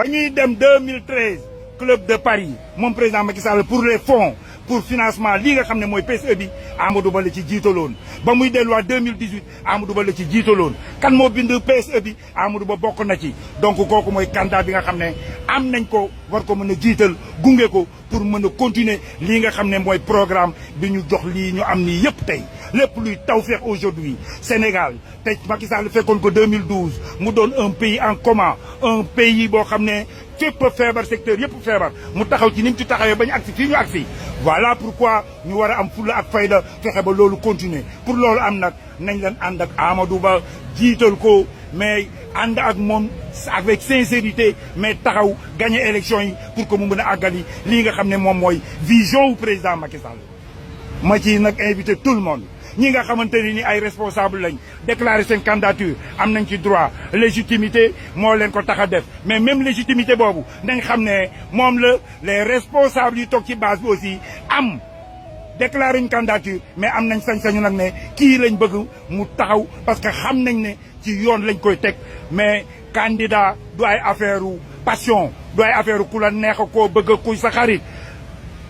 ba ñuy dem 2013 club de Paris mon président Macky Sall pour les fonds pour financement li nga xam ne mooy PSE bi Amadou Ba la ci jiitaloon ba muy delluwaat 2018 Amadou Ba la ci jiitaloon kan moo bind PSE bi Amadou Ba bokk na ci donc kooku mooy candidat bi nga xam ne am nañ ko war ko mën a jiital gunge ko pour mën a continuer lii nga xam ne mooy programme bi ñu jox lii ñu am nii yëpp tey lépp luy tawfeex aujourd'hui Sénégal te Macky Sall fekkoon ko 2012 mu doon un pays en commun un pays boo xam ne fépp feebar secteur yëpp feebar mu taxaw ci ni mu ci taxawee ba ñu agsi fii ñu agsi voilà pourquoi ñu war a am fulla ak fayda fexe ba loolu continuer pour loolu am nag nañ leen ànd ak Amadou Ba jiital ko mais ànd ak moom avec sincérité mais taxaw gagner élection yi pour que mu mën a àggali lii nga xam ne moom mooy vision wu président Macky Sall ma ci nag invité tout le monde ñi nga xamante ne ni ay responsable lañ déclarer seen candidature am nañ ci droit légitimité moo leen ko tax a def mais même légitimité boobu nañ xam ne moom la les responsables yi toog ci base bi aussi am déclarer une candidature mais am nañ sañ-sañu nag ne kii lañ bëgg mu taxaw parce que xam nañ ne ci yoon lañ koy teg mais candidat du ay affaire passion du ay affaire ku la neex koo bëgg kuy sa xarit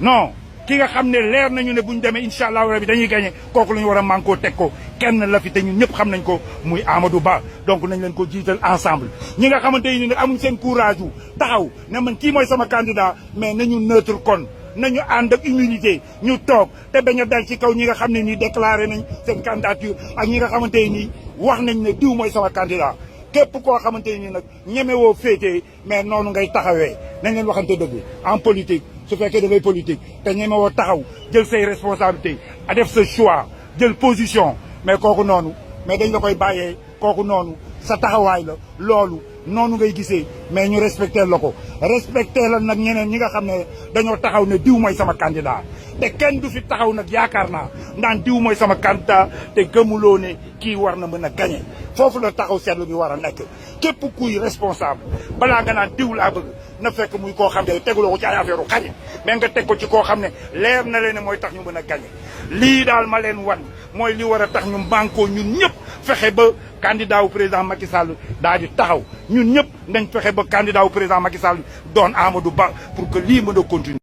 non ki nga xam ne leer nañu ne bu ñu demee incha allah rabi dañuy gagné kooku la ñu war a mànkoo teg ko kenn la fi te ñun ñëpp xam nañ ko muy Amadou Ba donc nañ leen ko jiital ensemble. ñi nga xamante ni nag amuñ seen courage wu taxaw ne man kii mooy sama candidat mais nañu neutre kon nañu ànd ak humilité ñu toog te bañ a dal ci kaw ñi nga xam ne nii déclaré nañ seen candidature ak ñi nga xamante ni wax nañ ne diw mooy sama candidat. képp koo xamante ni nag ñemewoo féetee mais noonu ngay taxawee nañ leen waxante dëgg en politique su fekkee da ngay politique te ñemewoo taxaw jël say responsabilité a def sa choix jël position mais kooku noonu mais dañ la koy bàyyee kooku noonu sa taxawaay la loolu noonu ngay gisee mais ñu respecté la ko respecté la nag ñeneen ñi nga xam ne dañoo taxaw ne diw mooy sama candidat te kenn du fi taxaw nag yaakaar naa naan diw mooy sama candidat te gëmuloo ne kii war na mën a gagné foofu la taxaw seetlu bi war a nekk képp kuy responsable balaa nga naan diw laa bëgg na fekk muy koo xam ne teguloo ko ci ay affaire u xañe mais nga teg ko ci koo xam ne leer na leen ne mooy tax ñu mën a gagné lii daal ma leen wan mooy li war a tax ñu mànkoo ñun ñëpp fexe ba candidat wu président Macky Sall daal di taxaw ñun ñëpp nañ fexe ba candidat wu président Macky Sall doon Amadou Ba pour que lii mën a continuer